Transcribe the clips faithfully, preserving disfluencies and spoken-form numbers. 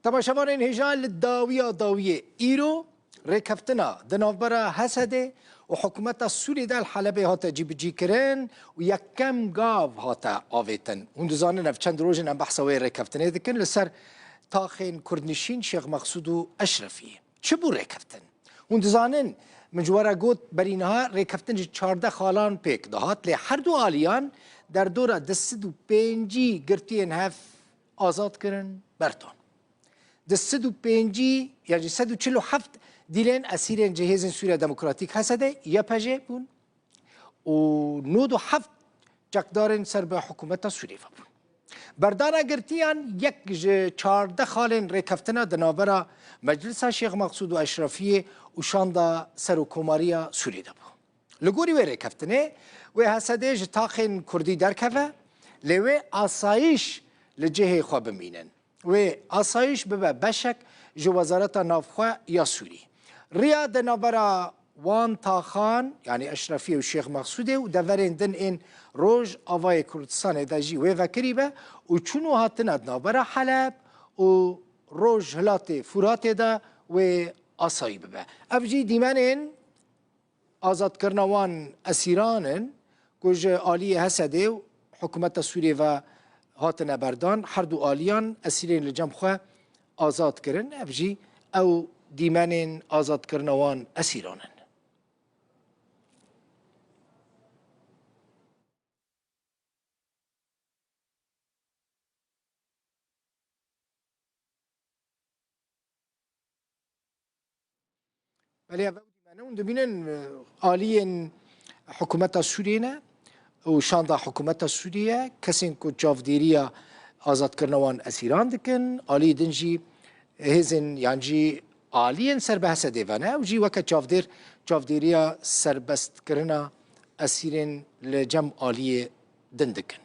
Temaşevanên hêja, li dawiya dawiyê îro rêkeftina di navbera H S D û hikûmeta Sûriyê de li Helebê hate cîbicîkirin û yekem gav hate avêtin. Hûn dizanin ev çend roj in em behsa wê rêkeftinê dikin li ser taxên kurdnişîn Şêx Meqsûd û Eşrefiyê. Çi bû rêkeftin? Hûn dizanin, min ji we re got, berî niha rêkeftin ji çardeh xalan pêk dihat, lê her du aliyan derdora du sed û pêncî girtiyên hev azad kirin, berdan. Du sed û pêncî, yan jî sed û çil û heft dîlên esîrên cihêzên Sûriya Demokratîk, H S D, Y P J bûn û nod û heft çekdarên ser bi hikûmeta Sûriyê ve bûn. Berdana girtiyan yek ji çardeh xalên rêkeftina di navbera Meclisa Şêx Meqsûd û Eşrefiyê û Şanda Serokkomariya Sûriyê de bû. Li gorî wê rêkeftinê, wê H S D ji taxên kurdî derkeve, lê wê asayîş li cihê xwe bimînin. Wê asayîş bibe beşek ji Wezareta Navxwe ya Sûrî. Riya di navbera wan taxan, yanî Eşrefiyê û Şêx Meqsûdê û deverên din ên Rojavayê Kurdistanê de jî wê vekirî be û çûn û hatina di navbera Heleb û Rojhilatê Furatê de wê asayî bibe. Ev jî dîmenên azadkirina wan esîran in ku ji aliyê H S D û hikûmeta Sûriyê ve hatine berdan. Her du aliyan esîrên li cem xwe azad kirin. Ev jî ew dîmenên azadkirina wan esîran in. Belê, ev ew dîmen e. Hûn dibînin, e, aliyên hikûmeta Sûriyê ne û şanda hikûmeta Sûriyê, kesên ku çavdêriya azadkirina wan esîran dikin, aliyê din jî hêzên yan jî aliyên ser bi H S D ve ne, ew jî weke çavdêr çavdêriya serbestkirina esîrên li cem aliyê din dikin.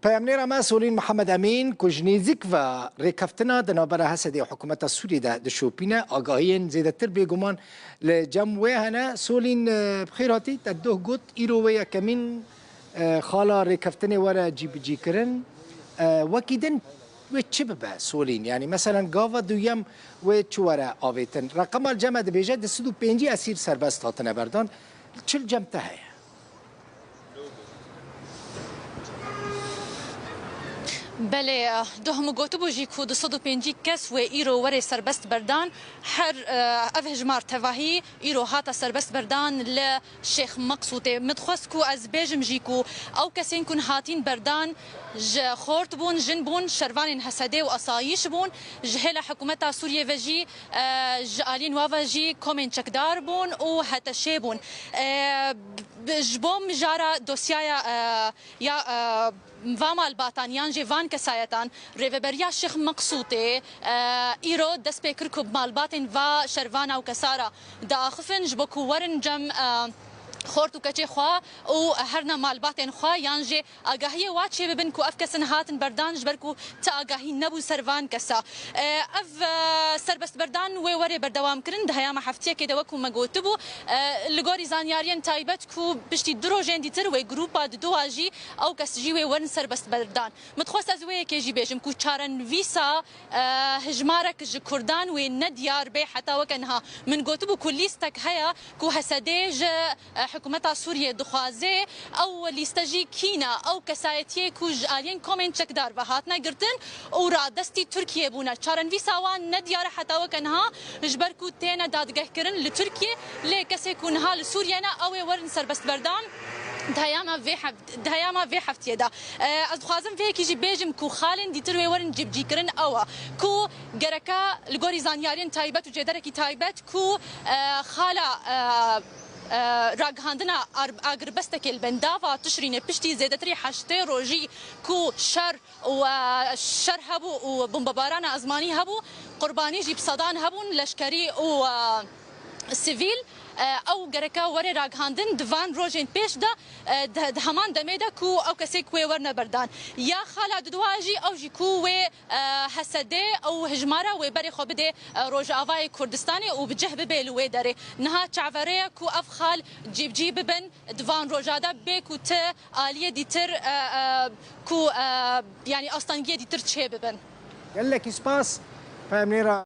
Peyamnêra me Solîn Mihemed Emîn, ku ji nêzîk ve rêkeftina di navbera H S D û hikûmeta Sûriyê de dişopîne, agahiyên zêdetir bêguman li cem wê hene. Solîn, e, bi xêr hatî. Te doh got, îro wê yekemîn, e, xala rêkeftinê were cîbicîkirin. E, wekî din wê çi bibe, Solîn? Yanî, meselen, gava duyem wê çi were avêtin? Reqema li cem me dibêje, du sed û pêncî esîr serbest hatine berdan. Çi li cem te heye? Belê, doh min gotibû jî ku du sed û pêncî kes wê îro were serbest berdan. Her, e, ev hejmar tevahî îro hate serbest berdan li Şêx Meqsûdê. Min dixwest ku ez bêjim jî ku ew kesên ku hatîn berdan ji xort bûn, jin bûn, şervanên H S D û asayîş bûn, ji hêla hikûmeta Sûriyê ve jî, e, ji aliyên wa ve jî komên çekdar bûn û H T Ş bûn. E, b-, ji bo mijara dosyaya, e, ya, e, va malbatan yan jî van kesayetan, Rêveberiya Şêx Meqsûdê, e, îro dest pê kir ku bi malbatên va şervana û kesa re diaxifin, ji bo ku werin cem, e, xort û keçê xwe û herna malbatên xwe, yan jî agahiyê wa çêbibin ku ev kesin hatin berdan, ji ber ku ti agahî nebû ser van kesa. E, ev, e, serbestberdan wê were berdewam kirin. Di heyama heftiyekê de, wekû me gotibû, e, li gorî zanyariyên taybet ku piştî du rojên dîtir wê grûpa didowa jî ew kes jî wê werin serbestberdan. Min dixwest ez wê yekê jî bêjim ku çarenivîsa, e, hijmarek ji Kurdan wê ne diyar bê heta weke niha. Min gotibû ku lîstek heye ku H S D ji, e, hikûmeta Sûriyê dixwaze. Ew lîste jî kî ne? Ew kesayetiyê ku ji aliyên komên çekdar ve hatine girtin û radestî Tirkiyê bûne. Çarenivîsa wan ne diyar e heta weke niha, ji ber ku têne dadgehkirin li Tirkiyê. Lê kesê ku niha li Sûriyê ne, ew ê werin serbestberdan. Di heyama vê heft-, di heyama vê heftiyê de, e, ez dixwazim vê yekî jî bêjim ku xalên dîtir wê werin cîbicîkirin ew e ku gereke li gorî zanyariyên taybet û cêderekî taybet ku, e, xala, e, e, ragihandina ar-, agirbestekê li bendava Tişrînê piştî zêdetirî heştê rojî ku şer û, e, şer hebû û bombebarana ezmanî hebû, qurbanî jî bi sedan hebûn, leşkerî û, e, sivîl, e, ew gereke were ragihandin di van rojên pêş de, e, di, di heman demê de ku ew kesê ku wê werne berdan. Ya xala didwa jî ew jî ku wê, e, H S D ew hijmara wê berê xwe bidê, e, Rojavayê Kurdistanê û bi cih bibe li wê derê. Niha çaverê ye ku ev xal cîbicî bibin di van roja de bê ku ti aliyê dîtir, e, e, ku, e, yanî astengiyê dîtir çê bibin. Gelekî spas, peyamnêra.